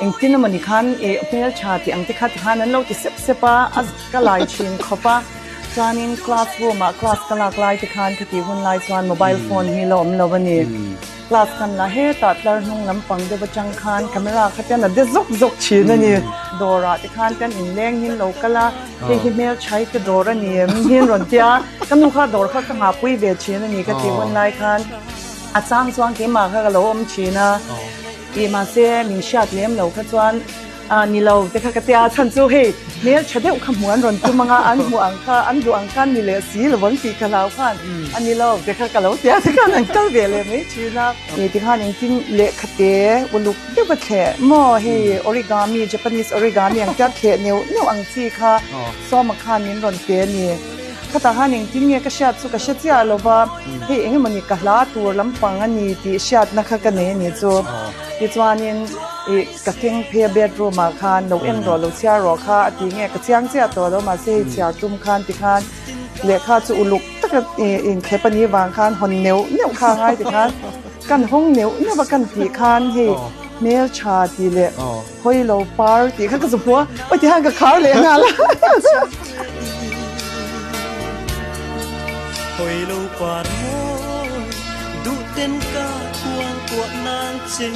Engtin emaw ni khan i hmeltha tih ang te kha ti khan an lo ti sep sep a, a ka lai thin khawp a. Chuanin class room ah class ka lak lai te khan khati hun lai chuan mobile phone hi la awm lo a ni. Class kan la hetah tlar hnung lampang deuh atang khan camera kha ten a de zawk zawk thin a ni. Dawrah te khan kan inleng hin lo kal a, hei hi hmeltha hi ka dawr a ni em hin rawn tia, ka nu kha dawr kha ka nghahpui ve thin a ni ka tih hun lai khan a chang chuan keimah kha ka lo awm thin a. Ih mahse min hriat lem lo kha chuan ah ni lo te kha ka tia chhan chu hei hmel tha deuh kha hmuh an rawn tum anga an hmuh ang kha an duh ang khan ni leh si lo ang tih ka hlau khan a ni lo te kha ka lo tia te khan an kal ve leh mai thin a. Ih tikhan engtin lehkha te uluk deuh a thleh maw hei origami Japanese origami ang tia thleh neuh neuh ang chi kha sawma khan min rawn pe a ni. Khatah khan engtin nge ka hriat chu ka hre chiah lo va, hei eng emawni ka hla tur lampang a ni tih hriatna kha ka nei a ni chu. Tichuanin ih ka keng phei a bedroom ah khan lo en rawh lo chhiar rawh kha a ti nge ka chiang chiah tawh lo mahse hei chhiar tum khan tikhan lehkha chu uluk taka ih inthlep a nih vang khan hawn neuh neuh kha a ngai tikhan kan hawng neuh neuh a kan tih khan hei hmeltha tih leh Hawi lo par tih kha ka zu hmu a, awi ti hian ka khar leh nghal a. Hawi lo par mawi duh ten ka kuang kuah nang che.